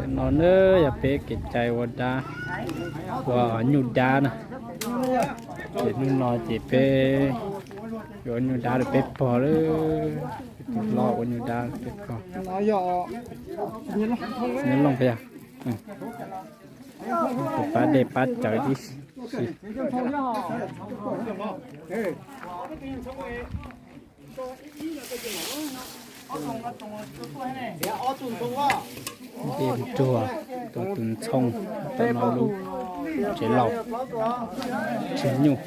No na yog peb kev cai ua dab, ua nyuj dab na. Ces hnub no ces peb yuav ua nyuj dab rau peb pog lawm. Tus hlob ua nyuj dab rau peb pog. Nyob Looj peb yog tus pab dej pab cawv tib si. Ncej ntsuag, tus tus ntxhoo, tus no lub tsev laus, tsev nyuj.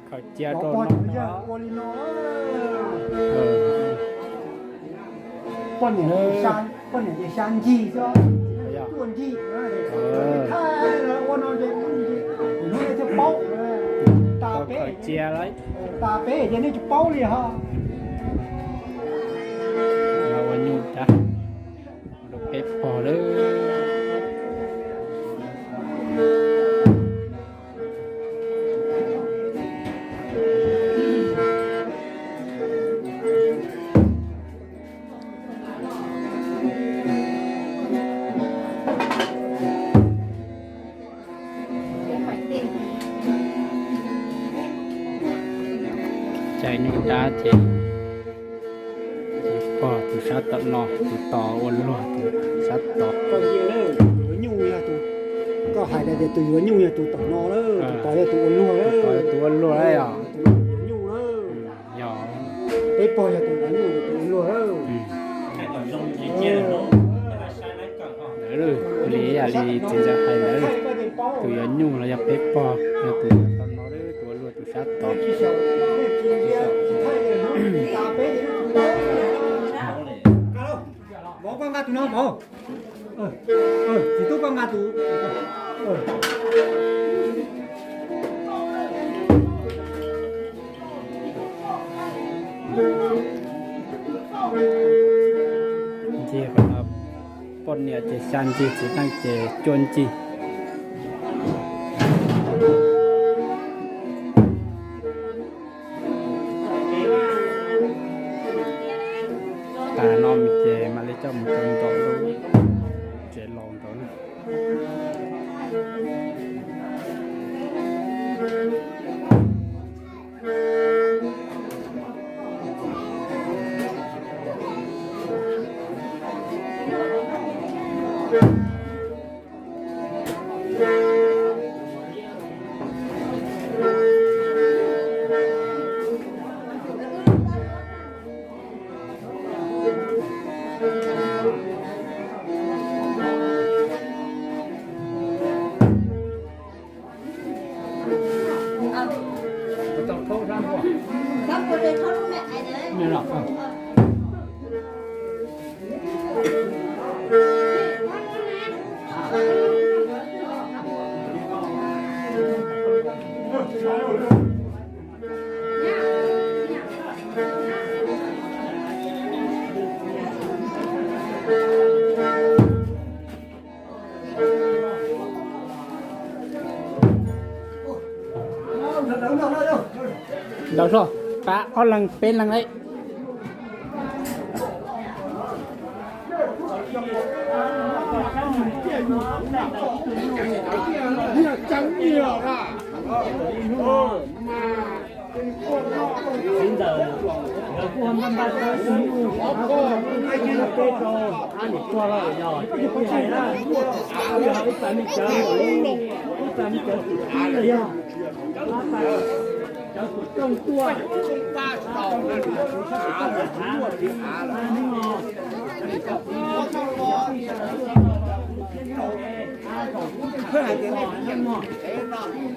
Khaws cia rau no. Khaws cia lawm. Ua nyuj dab rau peb pog lawm. Cai nyuj dab ces, ces pog tus sab tom no, tus tos ua luag tus sab tod. Koj hais tias tus yuav nyuj yog tus tom no, tus tod yog tus ua luag, tus ua luag os. Yog peb pog yog tus yuav nyuj, tus ua luag. Ntawd li yam li txiv ntxawm hais ntawd, tus yuav nyuj los yog peb pog, yog tus tom no, tus ua luag tus sab tod. Vauv, koj nqa tus no, vauv. Txiv tub, koj nqa tus. Ncig qhov no, poj niam ces xya ncig, txiv neej ces cuaj ncig. Tas no ces mam li coj mus rau nraum lub tsev laus nraud na. Ntaus hlo, pab ob leeg peb leeg lawm. Txiv ntxawm, nkawd kuj ho npaj npaj tau ib tug nyuj, ib tug nyuj peb rau ab niam tuag lawm yog, ib tug hais na, ib tug ib txag me cawv, ib txag me cawv tus tib los yog, cawv tus rooj tuaj.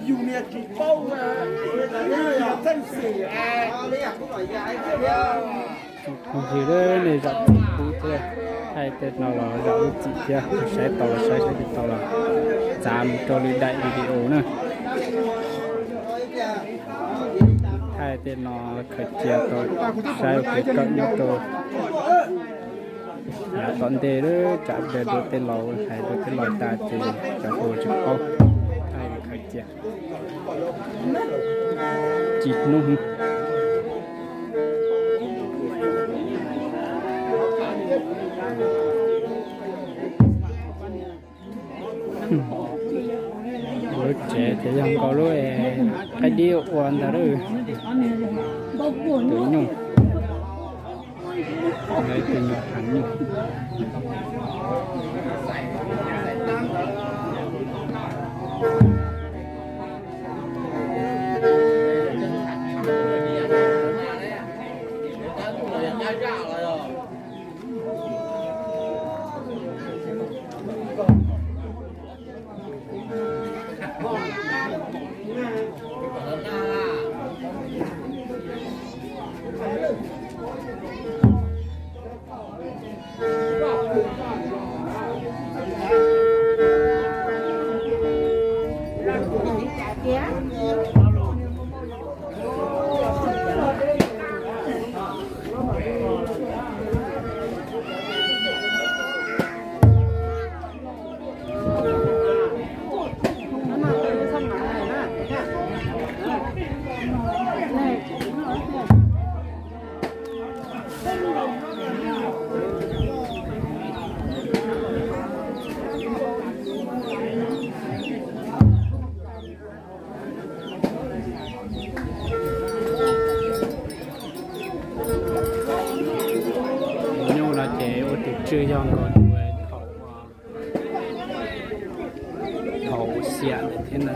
Yus niag tsis paub, yus niag txheej xwm. Kuv hais nej zam txim pub thiab, thaij tej no los zam lub txim thiab, saib tau los saib, saib tsis tau los txav mus rau lwm daim video na. Thaij tej no khaws cia tau, saib ua kev kawm nyob rau yav tom ntej lawm, tsam dua tej laus hais dua tej laus tas ces cov hluas tsis paub, thaij khaws cia. Tsis hnub. Lub tsev ces yog nkaus lub qaib dib ua ntawd. Tus nyuj, tus nyuj heev. Nyuj no ces ua tus tswv yog nkaus tus thaum, thaum xiam ntawd thiab ntag na.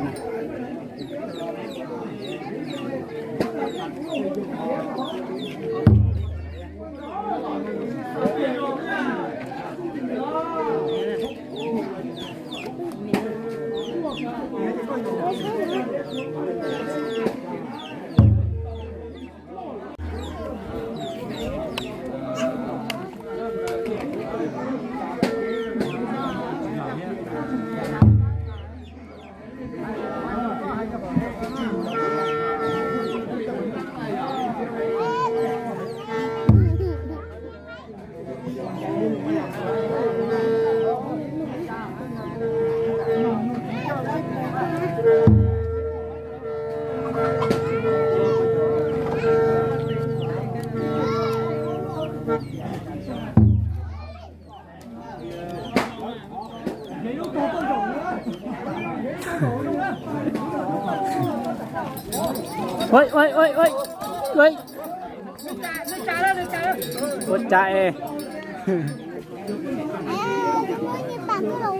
Ua cas es,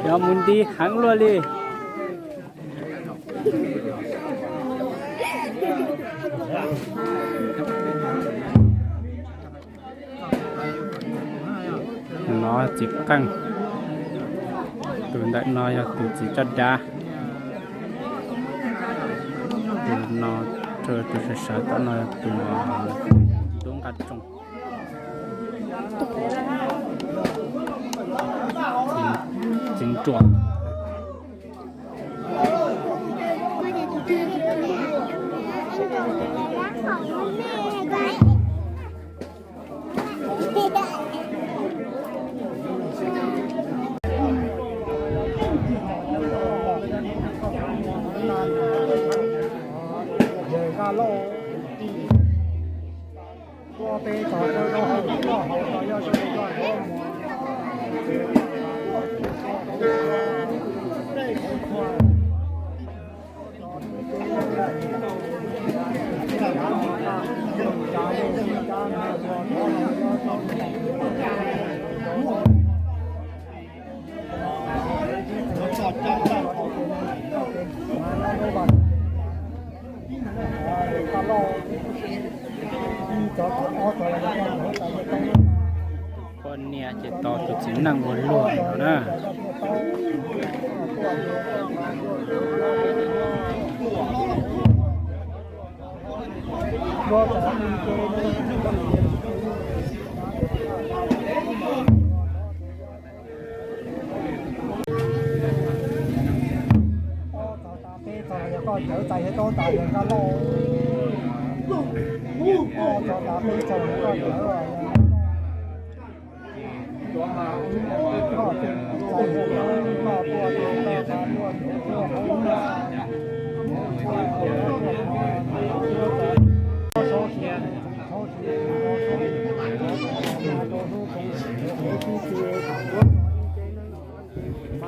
yog mus nti heev luaj li. No txiv qeej, tus ntawm no yog tus txiv caj dab, tus no, tus sawv sawv tom no yog tus tub nqa tsoos, txiv nruas. Poj niam ces tos tus txiv neej ua luag no na.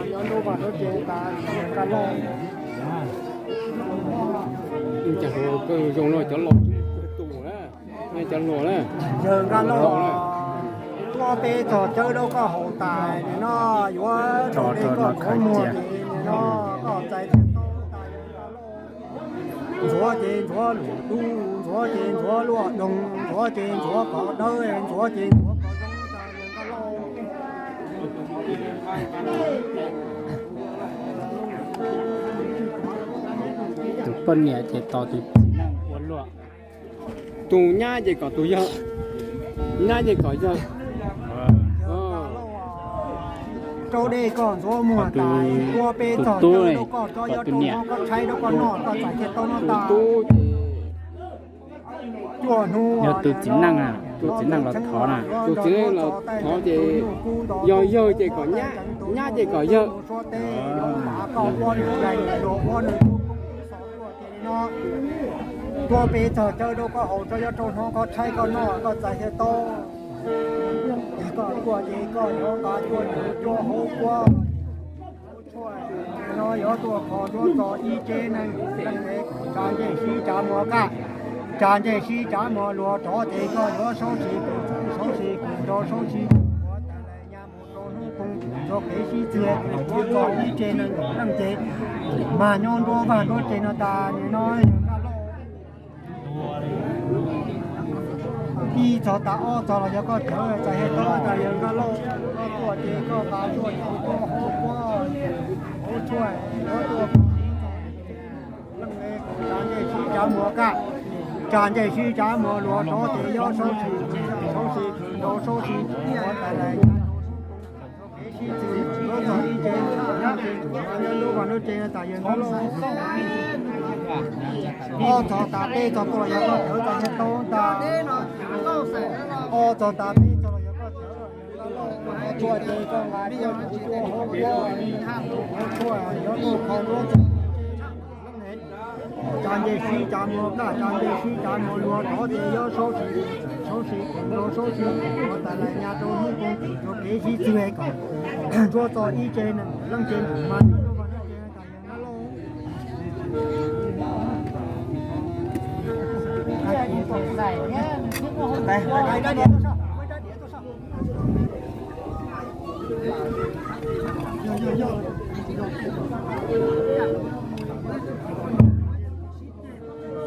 Nyob nruab vaj nruab tsev tas, yawg Nkaj Lauj. Cas hluas kawg zoo no, cov laus tsis muaj tus na, cov hluas na. Yawg Nkaj Lauj, tuaj peb txog cawb rau koj haus tas, nim no yuav tso rau koj ntxuav muag ces nim no koj txais thiaj tau tas, yawg Nkaj Lauj. Ntxuav ces ntxuav luam dub, ntxuav ces ntxuav luaj doog, ntxuav ces ntxuav kom dawb, ntxuav ces ntxuav kom zoo tas, yawg Nkaj Lauj. Tus poj niam ces tos tus txiv neej ua luaj. Tus nyab ces kom tus yawg, nyab ces kom yawg. Rau dej koj ntxuav muag tas, tuaj peb txog cawb rau koj, tso yob rau hov koj tshaib rau koj noj, koj txais thiaj tau noj tas. Tus tub ces cuaj hnub, yog tus txiv neej, tus txiv neej los thov na, tus txiv neej los thov ces yog yawg ces kom nyab, nyab ces kom yawg. Tuaj peb txog cawb rau koj haus, tso yob rau hov koj tshaib koj noj, koj txais thiaj tau. Koj tuaj ces koj yuav nqa cuaj tus cuaj hauv kuab. No yuav tuaj kho tuaj txog ib tsev neeg, leej tsev tsa ntsej sib tsa muag kaj, tsa ntsej sib tsa muag luag rov ces koj yuav saub sis, saub sis kuv nrog saub sis kuv ua tas lawm nyaj mus rau hnub poob, rau kev sib txwg tuaj txog ib tsev neeg, leej tsev mas nyob nruab vaj nruab tsev no tas, nim no yawg Nkaj Lauj. Ib txog tas ob txog los yog koj cawv txais thiaj tau tas, yawg Nkaj Lauj. Koj tuaj ces koj nqa cuaj tus cuaj hauv kuab, hauv tshuaj, yuav tuaj kho leej tsev tsa ntsej sib tsa muag kaj, tsa ntsej sib tsa muag luag rov ces yuav saub sis, saub sis nrog saub sis ua tas lawm nyaj mus rau hnub poob, rau kev sib txwg tuaj txog ib tsev neeg, leej tsev mas nyob nruab vaj nruab tsev tas, yawg Nkaj Lauj. Ob txog tas peb txog tuaj los yog koj cawv txais thiaj tau tas, ob txog tas peb txog los yog koj cawv, yawg Nkaj Lauj. Tuaj ces koj nqa cuaj tus cuaj hauv kuab, hauv tshuaj, yuav tuaj kho tuaj txog ib tsev neeg, leej tsev tsa ntsej sib tsa muag kaj, tsa ntsej sib tsa muag luag rov ces yuav saub sis, saub sis nrog saub sis ua tas lawm nyaj rau hnub poob, rau kev sib txwg kom tuaj txog ib tsev neeg, leej tsev mas nyob nruab vaj nruab tsev tas, yawg Nkaj Lauj.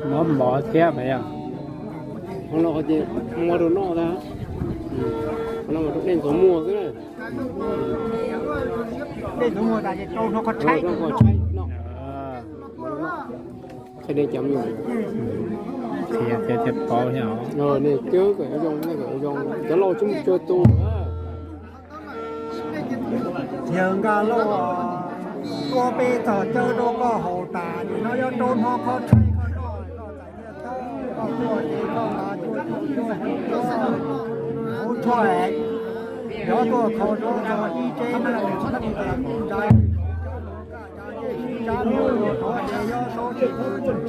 Mov mov thiab mas yog, qhov no ces muab rau noj ntag, qhov no mas rau dej ntxuav muag xwb na. Dej ntxuav muag tas ces rau hnub koj tshaib, koj tshaib noj. Qhia nej cov me nyuam, qhia thiab paub thiab os. Nej cawb kom zoo, nej kom zoo, cov laus tsis muaj tsawg tus. Yawg Nkaj Lauj, tuaj peb txog cawb rau koj haus tas, nim no yuav rau hnub koj tshaib koj noj, koj txais thiaj tau, koj tuaj ces koj nqa cuaj tus cuaj hauv kuab, hauv tshuaj, yuav tuaj kho tuaj txog ib tsev neeg, leej tsev tsa ntsej sib tsa muag luag rov ces yuav saub sis,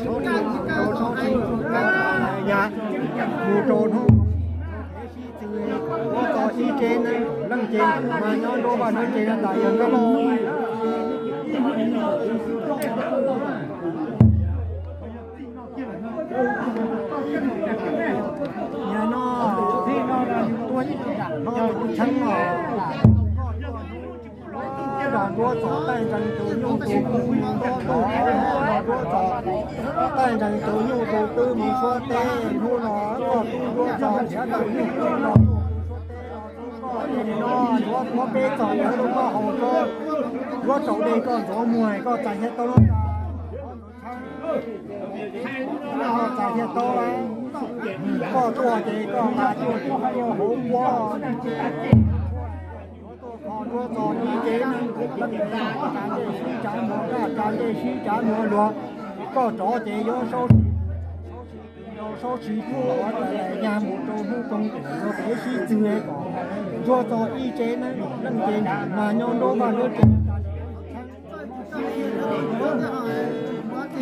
saub sis nrog saub sis ua tas lawm nyaj mus rau hnub poob, rau kev sib txwg tuaj txog ib tsev neeg, leej tsev mas nyob nruab vaj nruab tsev no tas, yawg Nkaj Lauj. Nim no tuaj ib nram no tus tshee no, nrog nruab txog taij ntsees tus nyuj tus kub mus nto ntuj, nrog nruab txog taij ntsees tus nyuj tus twb mus suab teb, hnub no koj tub nruab txog nrhiav tus nyuj twb no, koj ces nim no yuav tuaj peb txog cawv rau koj haus, yuav rau dej koj ntxuav muag koj txais thiaj tau lub tas. Koj txais thiaj tau lawm. Koj tuaj ces koj nqa cuaj tus cuaj hauv kuab, yuav tuaj kho tuaj txog ib tsev neeg, leej tsev tsa ntsej sib tsa muag kaj, tsa ntsej sib tsa muag luag, koj rov ces yuav saub sis, saub sis nrog saub sis ua tas lawm nyaj mus rau hnub poob, rau kev sib txwg kom tuaj txog ib tsev neeg, leej tsev mas nyob nruab vaj nruab tsev.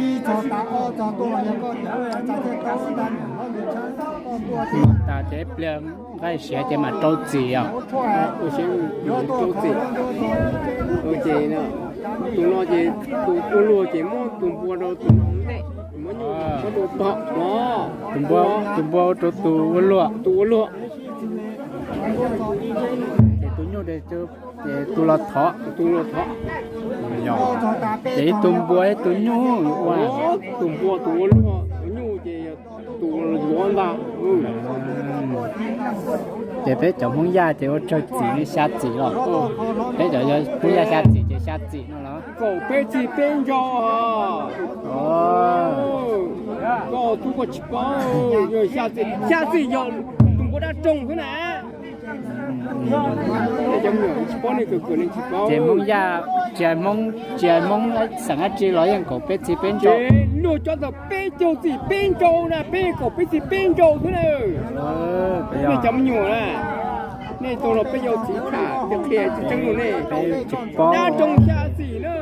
Ib txog tas ob txog tuaj los yog koj cawv txais thiaj tau tas, nyob Tas ces pliag nqaij siav ces mam rau txim os. Rau txim. Ces tus no ces tus ua luag ces muab tus npua rau tus no ntej, muab nyuj muab rau tom no. Tus npua, tus npua rau tus ua luag. Tus ua luag. Ces tus nyuj ces tus los thov. Tus los thov. Ces ib tug npua ib tug nyuj ua. Tus npua tus ua luag, tus nyuj ces tus yuav ntag. Ces peb cov Hmoob Yaj ces ua tsawg txim li xya txim los? Peb cov Hmoob Yaj xya txim ces xya txim no los? Kaum peb txij peb ntsau. Koj tub koj tsis paub, yog xya txim, xya txim yog tus npua dab roog xwb na. Cov me nyuam tsis paub, nej kawm kawm nej tsis paub. Ces Hmoob Yaj, tsis hais Hmoob, tsis hais Hmoob xeem dab tsi los yeej kaum peb txij peb ntsau. Ces luag cov ntawd peb caug txij peb ntsau na, peb kaum peb txij peb ntsau xwb na. Nej cov me nyuam na, nej tau los peb caug txij tham, qhia tsis tseeb rau nej. Dab roog xya txim na,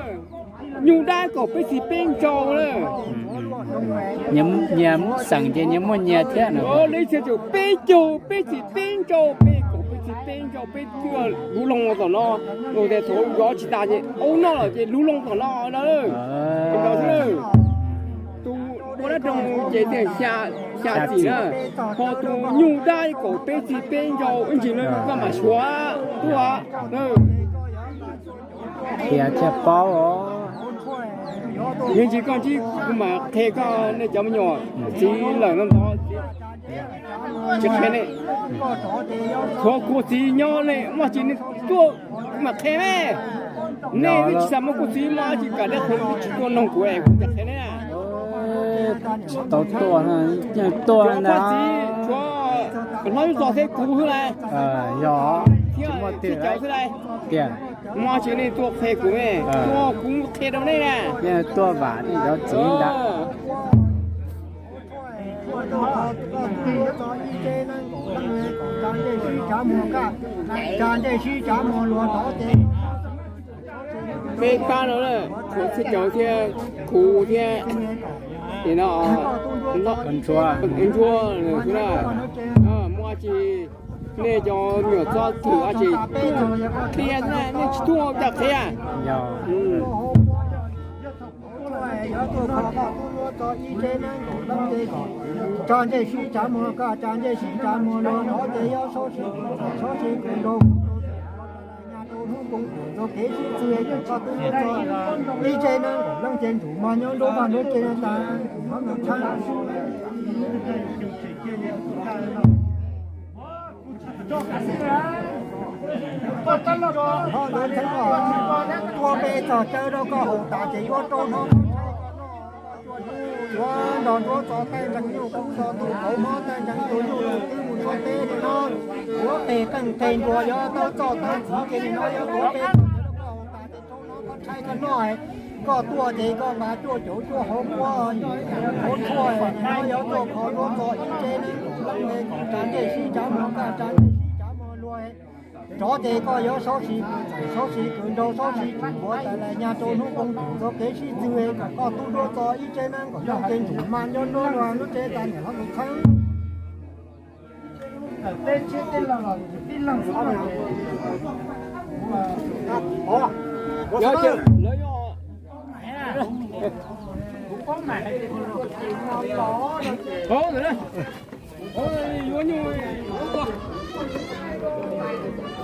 nyuj dab kaum peb txij peb ntsau na. Nyias xeem ces nyias muaj nyias thiab no. Lawv txhia tsum peb caug peb txij peb ntsau, peb kaum peb txij peb ntsau, peb tuaj lub loo tom no. Los tias thaum zov tsis tas ces ua noj lawm ces lub loo tom no na. Tus ua dab roog ces tias xya txim na, ho tus nyuj dab kaum peb txij peb ntsau ib ntsis na, koj mam suav tub. Qhia thiaj paub os. Yog ntsis koj ntsib kuv mam qhia koj, nej cov me nyuam txiv lawm no ntov tsis qhia nej. Tshuav kuv txiv nyob nej, muaj tsis nej tuaj kuv mam qhia ne. Nej tsis xav muab kuv txiv muab tsis kam dab qhuas tsis tuaj noog kuv es kuv tsis qhia nej. Tsis tau tuaj, yeej tuaj na. Tshuav hlob txog thiab kuv xwb lawm. Yog tsis muaj twg xwb lawm. Tiag. Muaj tsis nej tuaj qhia kuv, tuaj kuv qhia rau nej na. Yeej tuaj vam nej cov txiv ntag. Peb pab no na, kuv txiv cov thiab kuv thiab, no, ntsuag, ntsuag xwb na. Muaj tsis nej cov me nyuam txhob thwm dab tsi tuaj qhia na, nej tsis tuaj cas qhia. Tso ntsej sib tsav muag, koj tso ntsej sib tsav muag luag no ces yuav sab sib, sab sib kws nraug. Nyaj rau hnub koom txuas kev sib txwv, koj twb tso ib tse nees nkaum leej ces ntsum mog nyob nruab vaj nruab tse no tas, nyob mus tshab. Ho lawv txheeb os, tua pe txog caw rau koj haus tas ces yuav rau no. Yuav nrog nruab txo taij ntsees nyuj kub txo ntuj kauv mob taij ntsees tus nyuj tus twb mus txog teb li no. Yuav qeg qeej qeg nruas yuav tawb txoj tawb txiv ces nim no yuav tua pe txog caw rau koj haus tas ces rau no koj tshaib koj noj. Koj tuaj ces koj nqa cuaj caum cuaj hauv muab hauv tshuaj no yuav tuaj kho nruab txo ib tse nees nkaum leej me kom tsa ntsej sib tsav muag, koj tsa ntsej sib tsav muag luag. Tsov ces koj yuav sab sib, sab sib kws nraug, sab sib kws npua tas lawm, nyaj rau hnub koom txuas kev sib txwv kom koj tub nruab txo ib tse nees nkaum leej ces ntsum mog nyob nruab vaj nruab tse tas niam hlob tus txheeb.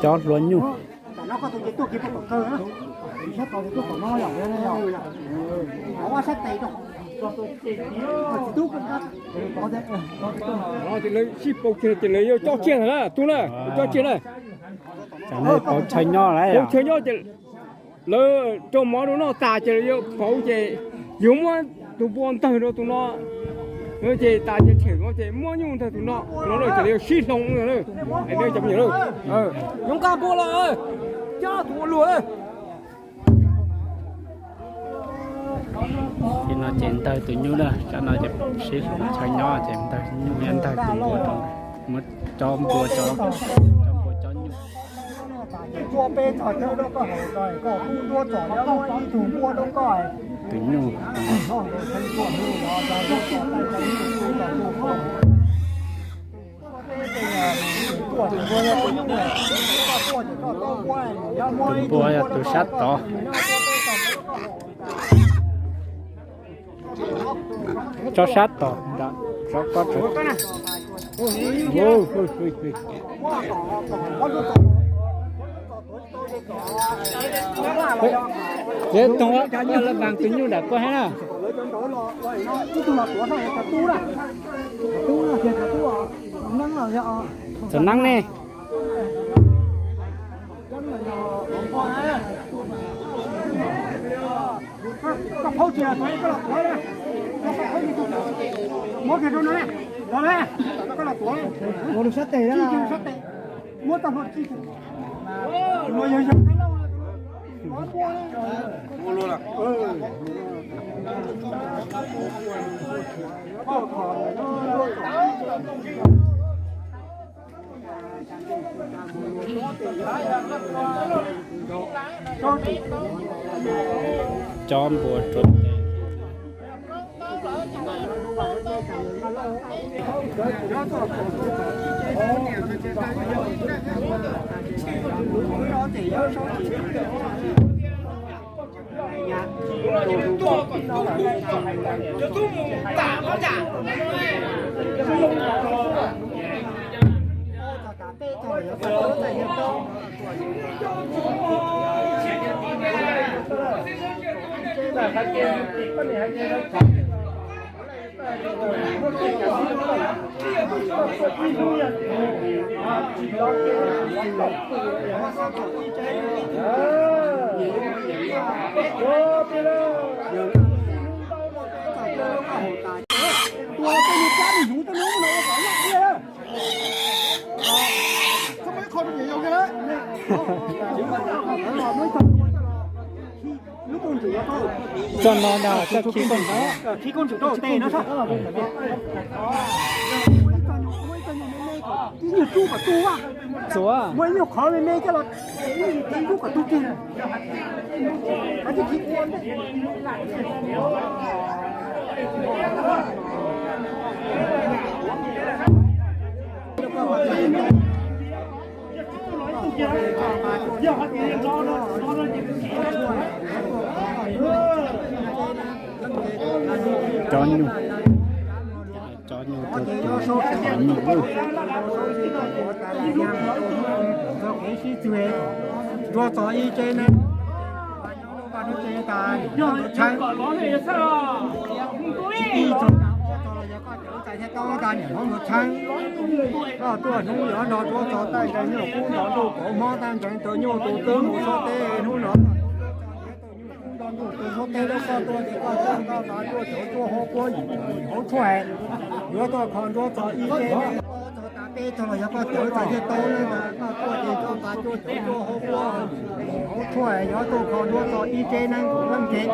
Cov hluas nyuj. Sib pauj kiag ces lawv yuav cob tsiaj ntag na, tub na, yuav cob tsiaj na. Pauv chaw nyob lawm, pauv chaw nyob ces lawv rau mov rau noj tas ces lawv yuav pauv ces yuav muab tus npua ntawg rau tus no. Ces tas ces tshem no ces muab nyuj ntawg tus no, no ces lawv yuav sib hloov na. Yoov nqaj npua los, coj tus ua luag. Ces no ces ntawg tus nyuj na, sab no ces sib hloov chaw nyob ces ntawg nyuj thiab ntawg tus npua rau, muab cob npua, cob npua cob nyuj. Tus nyuj. Tus npua yog tus sab tod. Tso sab tom nram, tso koj tso. Txiav toog, koj laj vas tus nyuj nram koj thiab na. Txawm neeb ne. Cov npua rua tes. Txoj no na, txoj khi koj, khi koj ntsuam rau tes no. Txuav. Cov nyuj, cov nyuj, cov nyuj. Nruab txog ib tsev neeg, tsev tas, tshee. Ib txog, ob txog los yog koj cawv txais thiaj tau tas niam hlob Ntuag Tsheeb. Koj tuaj hnub yuav nrog nruab txog taij nkees nyuj kub nrov ntuj kauv hmob taij nkees rau nyuj tus twb mus suab teb hnub no. Tus nyuj kub nrov ntuj tus suab teb lub koj tuaj ces koj tuaj nrog tas cuaj cawv cuaj hauv kuab yim hauv tshuaj. Yuav tuaj kho nruab txog ib tsev neeg, txog tas peb txog los yog koj cawv txais thiaj tau na. Koj tuaj ces nrog tas cuaj cawv cuaj hauv kuab hauv tshuaj, yuav tuaj kho nruab txog ib tsev neeg kuv leej ces.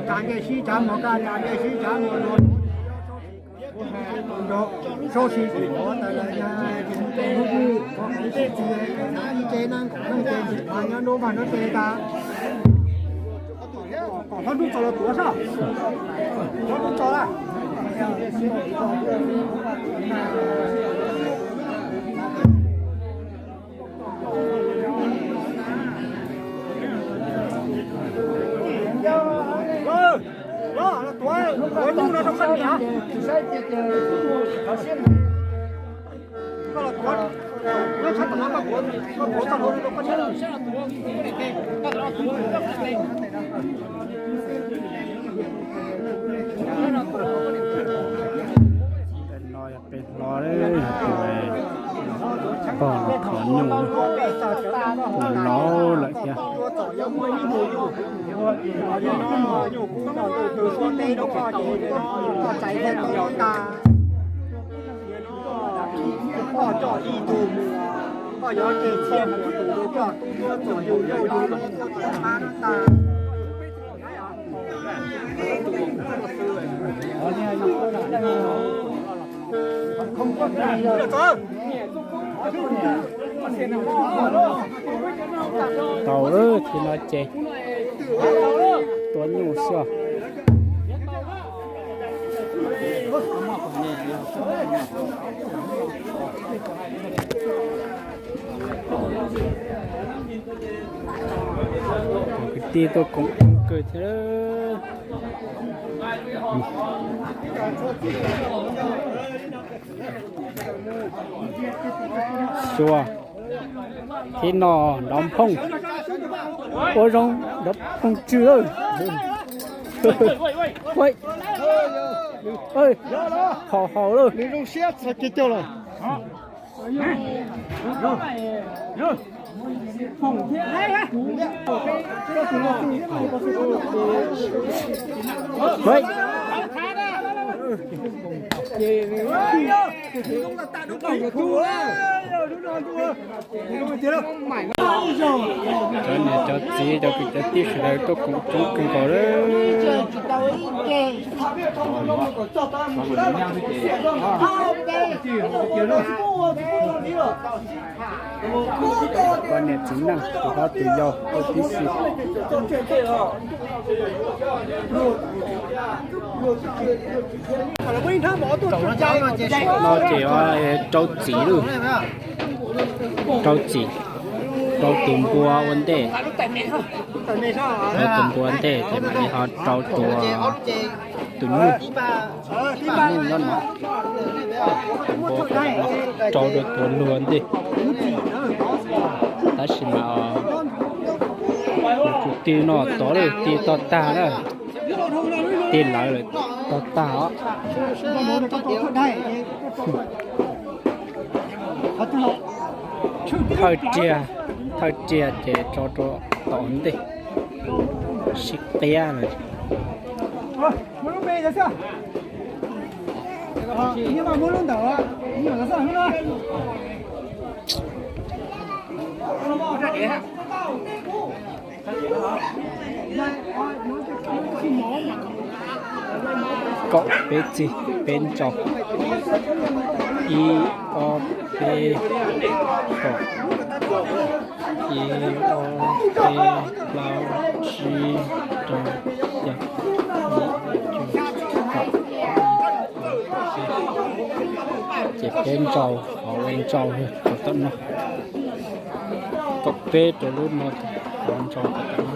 Tsav ncej sib tsav mos kaj, tsav ncej sib tsav mos luag. Nrog sab sim kuv ua tas lawm na, ib tsev neeg kuv leej ces ntxim qhov nyob nruab vaj nruab tsev tas. Kom hlob ntuj txos los tuav sab, hlob ntuj txos lawm. Los tuav, tuav nyuj no rau koj niam. Koj los tuav, koj tshab tom no koj tuav, koj tuav txoj hauv rau koj niam. Peb hlob, pog los thov nyuj, pog laus lawm thiab. Koj coj ib tug mus, koj yuav tseg txhia mus tus tus koj tub tuab txom yus yauj yus loj tuab txom pab no tas. Tau lawm, tsis no ces tua nyuj xwb. Kwv tij tuaj koom coob kawg thiab. Xyuas thiab no, nrov phooj, ua zoo nrov phooj tsw lawm. Qhov haus lawm. Cov niam cov txiv cov kwv cov tij sawv daws tuaj koom coob kawg nkaus lawm. Cov niam txiv neej tus hlob tus yau tuaj tib si. No ces rau txim lawm. Rau txim, rau tus npua ua ntej. Rau tus npua ntej ces mam li ho rau tus, tus nyuj, tus nyuj nyob no. Tus npua rau rau tus luag ntej. Tab sis mas tus tij no tod lawm, tij tog tag na. Tij lawv lawm, tog tag os. Thawj riag, thawj riag ces tso rau tom ntej, sib qiab lawm. Kaum peb txig peb ntsaus. Ib, ob, peb, kaum. Ib, ob, peb, plaub, tsib, rau, xya, ces peb ntsaus, hauv ua ntsaus rau tom no. Kaum peb rau lub no, hauv ntsaus rau tom no.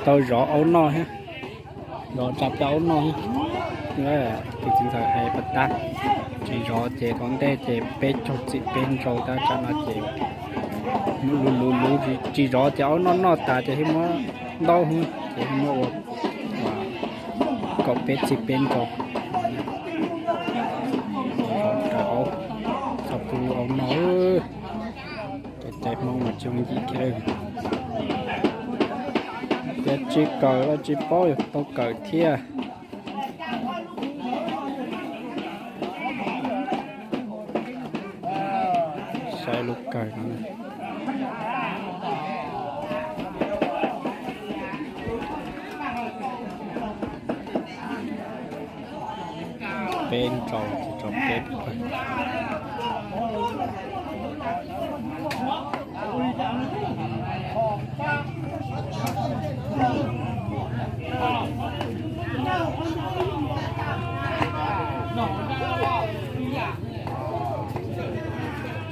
Tau zov aub noj thiab, zov tsa plaub aub noj thiab. Tus txiv ntxawm hais pas tab, tsis zov ces tom ntej ces peb caug txim peb ntsaus tab tsam no ces luv luv luv, tsis zov ces aub noj noj tas ces thiaj muab ntaub hwb ces thiaj muab ua kaum peb txig peb ntsaus. Zov rau aub, txog pub aub noj. Cov cai Hmoob mas tsis yooj yim kiag. Yog tsis kawm los tsis paub, yog tau kawm thiab. Saib lub kawg no. Peb ntsaus ces tso peb pawg.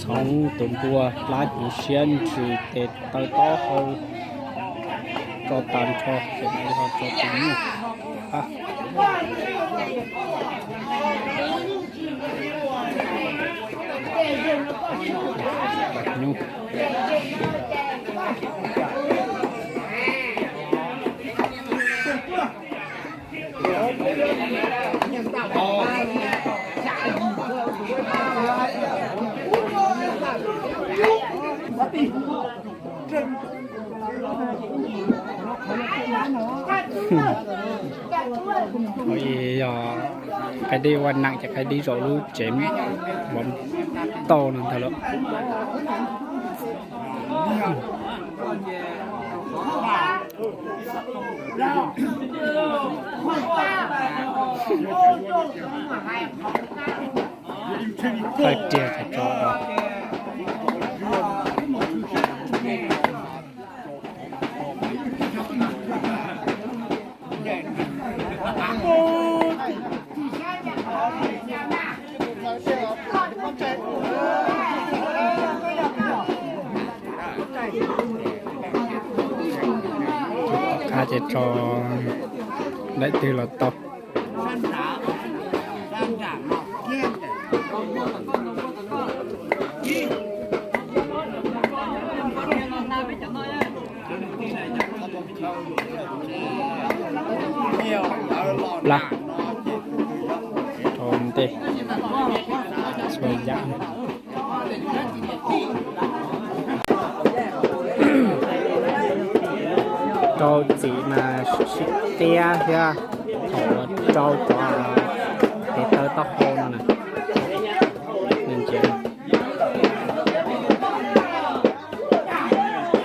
Txhoov tus npua plab hnyuv siab ntsws tes taw taub hau tso tas nrho ces mam li ho tso tus nyuj. Nyuj. Yog qaib dib ua neej ces qaib dib zaum lub tsev mov tauj no ntag lawm. Thawj riag tso tso. Qab ces rho daim twg los tau. Plab rau ntej, txhua yam. Rau txim mas sib qiab thiab, thaum rau cov tes taw taub hau no na, nej ntsia.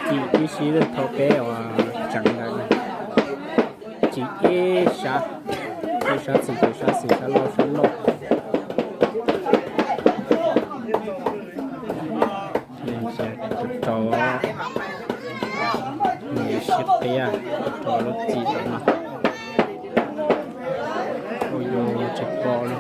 Txim tib si thaum peb uas tseem ntawd na. Txim ib sab, ib sab txim, ib sab txim, sab laug sab laug. Rau nws sib qiab rau lub txim no. Ua yuav tsis pom li.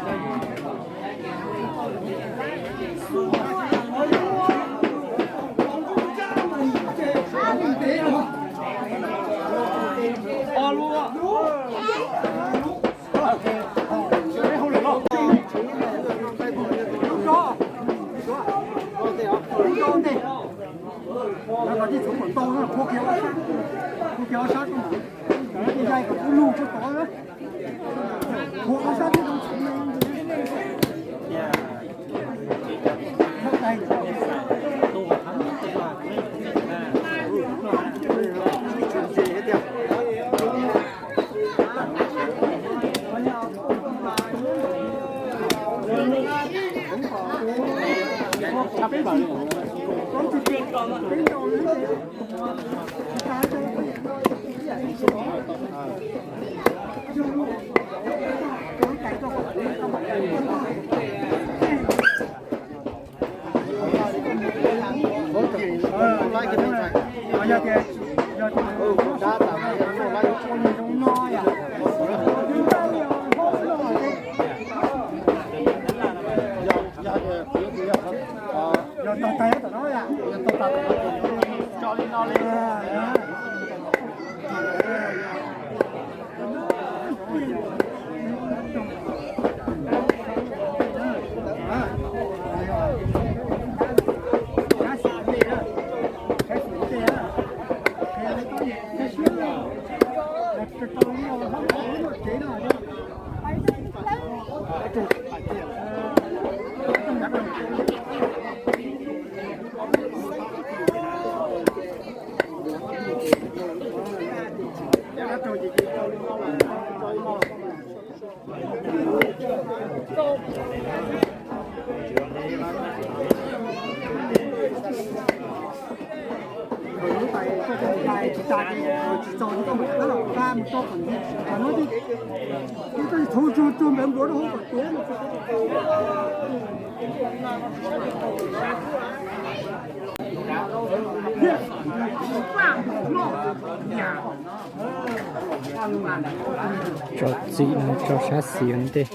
Tso txim no tso sab xis ua ntej,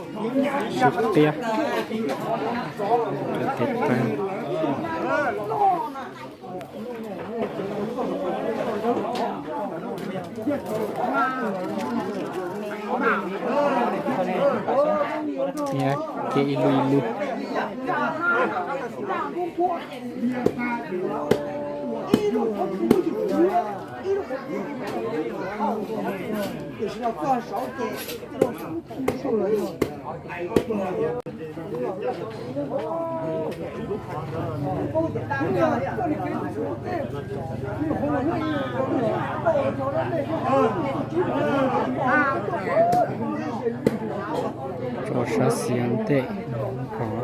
sib qiab. Tes taw. Niam, kev ib lub ib lub. Tso sab xis ua ntej, qhov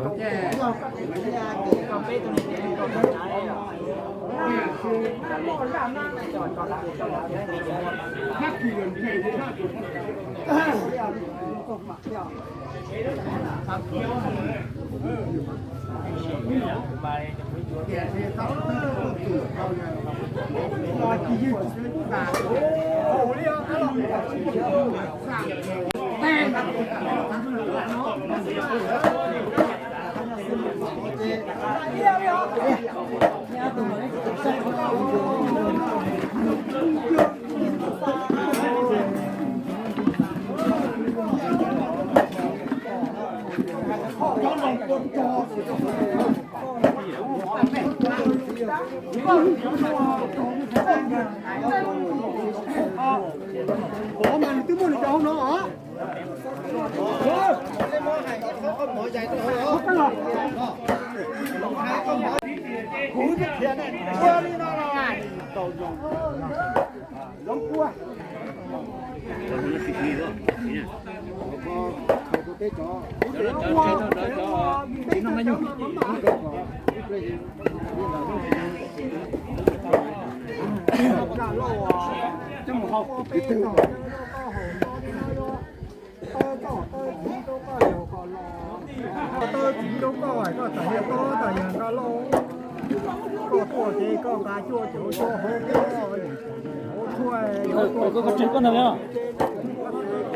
Tawb txiv rau koj hais koj txawm yog tau tas yog Nkaj Lauj, koj tuaj ces koj nqa cuaj caum cuaj hauv, hauv tshuaj, hauv tshuaj,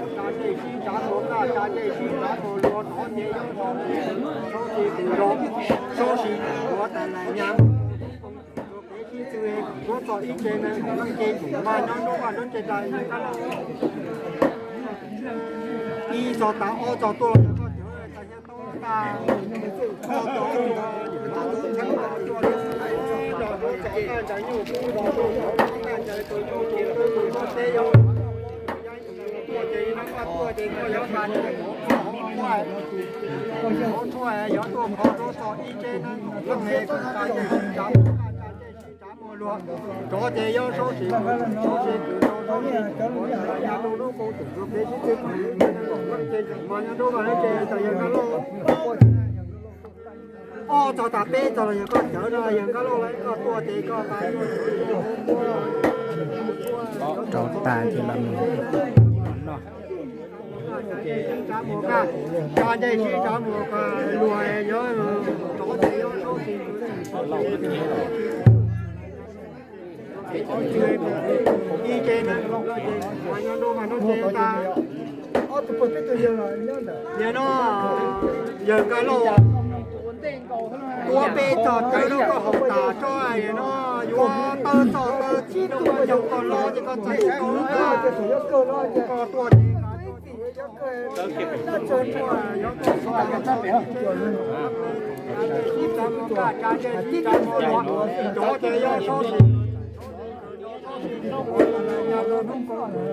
tsa ntsej sib tsa mus kaj, tsa ntsej sib tsa mus luag rov ces yog rau, rau sis tus rau, rau sis tus yuav tas lais nyab. Sib txwv, muab txog ib tsev neeg leej tsev tsum mas nyob nruab vaj nruab tsev tas yog Nkaj Lauj. Ib txog tas ob txog tuaj los yog koj cawv tas yog tau tas. Koj cov tus, koj tus txheeb mas tuaj los rau txog taj ntsas nyuj kub los rau txog taj ntsas tus nyuj tus twb tus txog teb yog tuaj ces no koj tuaj ces koj yuav tas hauv, hauv tshuaj yuav tuaj kho rau txog ib tsev neeg leej tsev tsum tas yog Nkaj Lauj. Tsav muag luag rov ces yog Saub Sis, Saub Sis kwv rau Saub Sis, yog rau lub koom txum rau peb sib tw kom yog neeg kom leej tsev tsum mas nyob nruab vaj nruab tsev tas yog Nkaj Lauj. Ob txog tas peb txog los yog koj cawv no yog Nkaj Lauj lawm koj tuaj ces koj tas rau tas ces los mus noj. Tsa ntsej sib tsa mus luag nyob rov ces yog Saub Sis kwv rau Saub Sis, ib tsev neeg mas nyob nruab vaj nruab tsev tas. Nim no yawg Nkaj Lauj tuav peb txog cawv rau koj haus tas tso, nim no yuav tawb txoj tawb txiv rau koj ncaug koj lo ces koj txais tau koj tuaj ces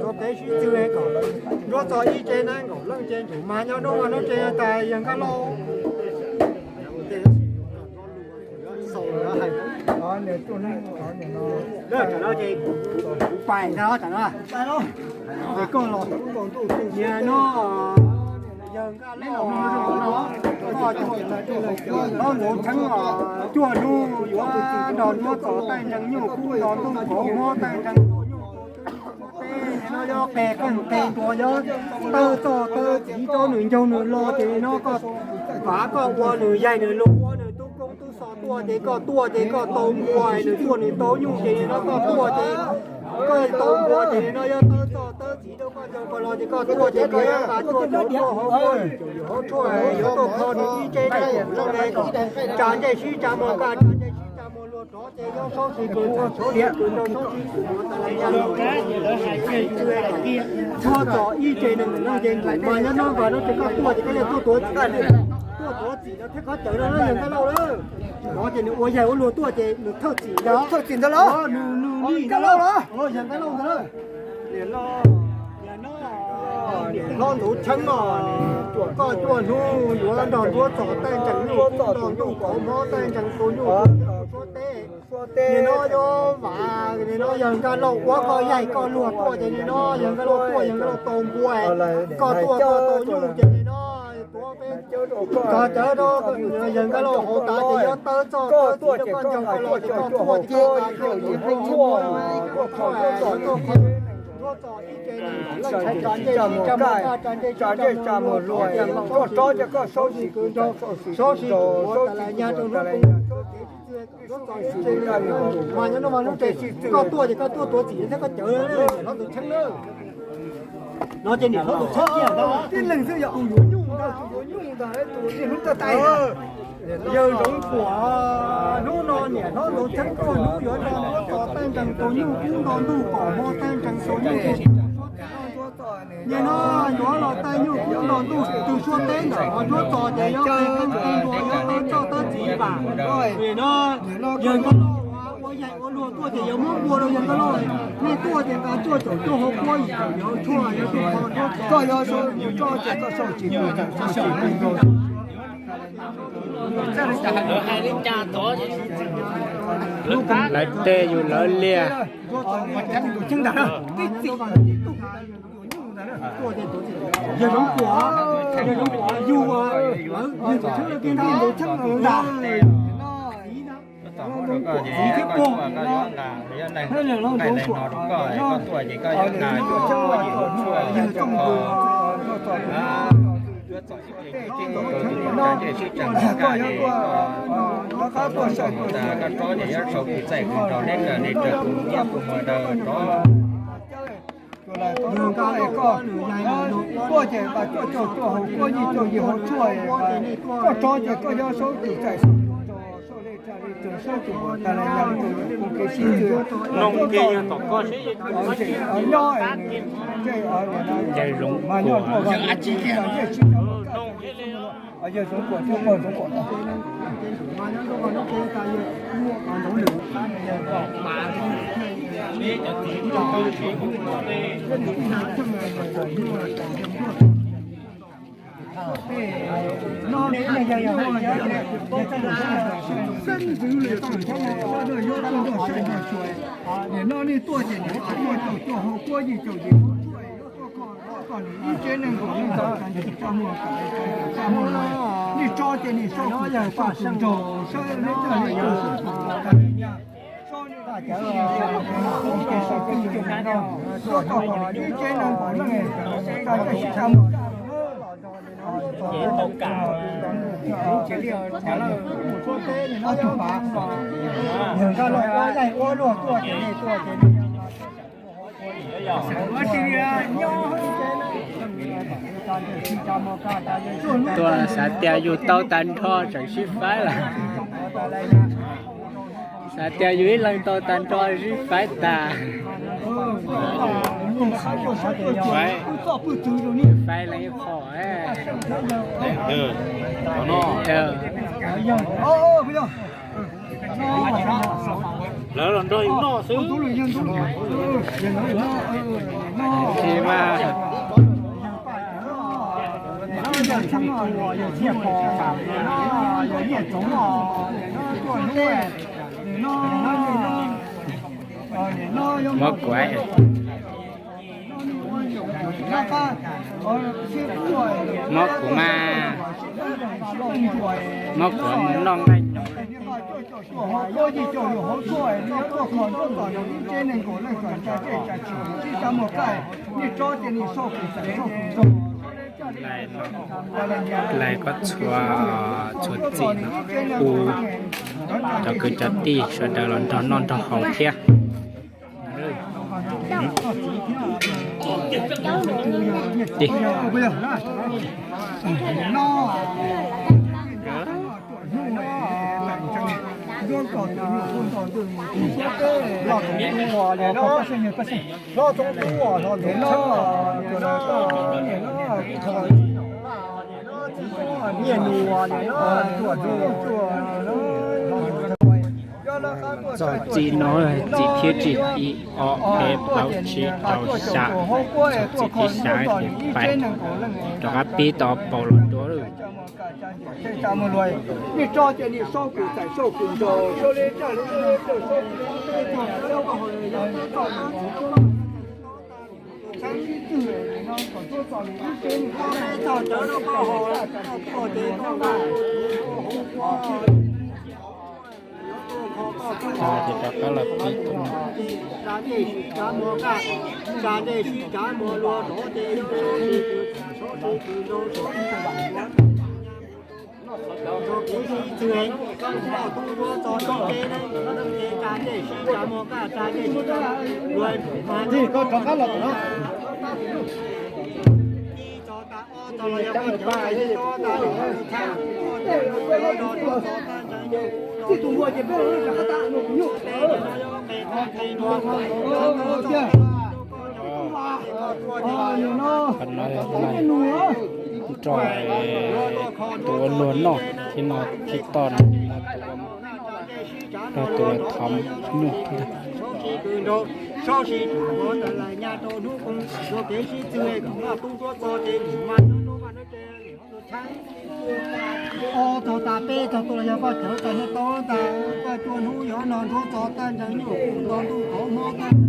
Rau peb sib tw kom nruab txog ib tsev neeg kom leej tsev tsum mas nyob nruab vaj nruab tsev tas yawg Nkaj Lauj. Lawv tsam no ces kuv pais ntag, tsam no es koj los, nim no yawg Nkaj Lauj hlob Ntxoov Tsheeb os, cuaj hnub yuav nrog nruab txog taij ntseeg nyuj kub nrog ntuj kauv mob taij ntseeg tus nyuj tus twb nyuj tus teb, nim no yog qe qeej qe ntuas yog tawb txoj tawb txiv rau nws ncaug nws lo ces nim no koj vav koj ua nws yaig nws luag ua nws tub koob tub xos tuaj ces koj tuaj ces koj tau npua nws tuaj nws tau nyuj ces nim no koj tuaj ces koj tau npua ces nim no yog tawb txoj tawb txiv rau koj ncaug koj lo ces koj tuaj ces koj yuav tas cuaj caum cuaj hauv, cuaj caum cuaj hauv tshuaj yuav tuaj kho nws ib tsev neeg kom leej tsev tsum, tsa ntsej sib tsa mus kaj, tsa ntsej sib tsa mus luag rov ces yog Saub Sis kwv, Saub Sis kwv rau Saub Sis kwv mus tas lais nyab. Nruab txog ib tsev neeg leej tsev tsum mas nyob nruab vaj nruab tsev koj tuaj ces koj yuav tuaj tuav txim, tuaj tuav txim no thiab koj cawv no yawg Nkaj Lauj lawm. Rov ces nws ua yaig ua luag tuaj ces nws thawj txim ntag, thawj txim ntag los, nws, nws li Nkaj Lauj los, yawg Nkaj Lauj ntag lawm. Hlob Ntxoov Tsheeb no, koj cuaj hnub yuav nrog nruab txog taij ntseeg nyuj kub nrog ntuj kauv mob taij ntseeg tus nyuj tus teb. Nim no yuav vam, nim no yawg Nkaj Lauj ua koj yaig koj luag tuaj ces nim no yawg Nkaj Lauj tuaj yawg Nkaj Lauj tau npua, koj tuaj koj tau nyuj ces nim no tuav peb txog cawv rau yawg Nkaj Lauj hauv tas ces yuav tawb txoj tawb txiv rau koj ncaug koj lo ces koj tuaj ces koj tas cuaj caum cuaj hauv tshuaj yuav tuaj kho nruab txog ib tsev neeg kom leej tsev tsum, tsa ntsej sib tsa mus kaj, tsa ntsej sib tsa mus luag rov ces yog Saub Sis kwv rau Saub Sis, Saub Sis kwv mus tas lais nyab rau nruab koom txum rau kev sib tw, nruab txog ib tsev neeg kom leej tsev tsum mas nyob nruab vaj nruab tsev, koj tuaj ces koj tuaj tuav txim thiab koj cawv, Hlob Ntxoov Tsheeb na. No ces niam hlob tus txheeb kiag ntag, tib leeg xwb yog tus yuav nyuj ntag, tus yuav nyuj ntag, tus niaj hnub tag tais. Yawg Zoov Kuam, hnub no niam hlob tus txheeb tuaj hnub yuav los nruab txos taij nkees tus nyuj kub nto ntuj, pom hmo taij nkees tus nyuj kub nto ntuj. Nim no yuav los taij nyuj kub nto ntuj, tus suab teb ntawm qhov nruab txos ces yuav qhia qee qee ntua, yuav tau txoj tab txiv vam. Nim no yawg Nkauj Lauj ua yaig ua luag tuaj ces yuav muab npua rau yawg Nkauj Lauj. Nej tuaj ces nqa cuaj caum cuaj hauv kuab, yim caum yim hauv tshuaj, yuav tu kho nruab txos. Koj yuav sau tus tso ces koj sau tsis tau, sau tsis tau. Lawv tej yus lawv liag. Yawg Zoov Kuam, yawg Zoov Kuam yug, yawg tus txheeb kiag ntag, tus txheeb ntag. Txiv thiab pog, yawg Zoov Kuam. Koj yuav tuaj, koj tuaj saib kuv, koj txhob txais kuv nrog neb, neb raws kuv ntiab kuv muag daws rov. Koj tuaj ces nqa cuaj caum cuaj hauv kuab, yim caum yim hauv tshuaj, koj rov ces koj yuav saub tus txais saub tus rog, saub li tsa li txog saub tus uas tas li yam li tus yus tus kev sib tw. Nyob mas nyob Zoov Kuam, yawg Zoov Kuam thiab pog Zoov Kuam. Nim no nej tuaj ces nim no tuaj caum cuaj hauv kuab, yim caum yim hauv tshuaj, tuaj kho kom ib tsev neeg nkaum leej txog tsa muag, tsa muag, nej tso ces nej saub kuv txais saub kuv nraug, saub neb txog neb txog saub kuv txais. Tuaj kho kom ib tsev neeg nkaum leej txog tsa muag. Yawg Nkauj Lauj ua yaig ua luag tuaj ces nej tuaj ces nej tuaj xav tias yus tau tag nrho tseem sib faib lawm. Xav tias yus ib leeg tau tag nrho sib faib tas. Faib, faib leej ib qho. Lawv los nrog yus noj xwb. Tsis mas. Muab kuv, muab kuv mas, muab kuv noj nqaij. Lais koj txhua, txhua txim no, hu cov kwv cov tij sawv daws los nrog noj nrog haus thiab. Txog txim no, txim thiab tsim ib ob peb plaub tsib rau xya, txog txim thib xya ces pais rov qab pib tau paus los dua. Ces rov qab los pib. Koj rov qab los no. Qhov no yog nrog tua luag noj thiab no thiab toj no, nrog tua thov nyuj ntag. Ob txog tas peb txog tuaj los yog koj cawv tas nyob tau tas koj cua hnub yog no nruab txog tag ntseg nyuj nto ntuj kauv hmob tag ntseg.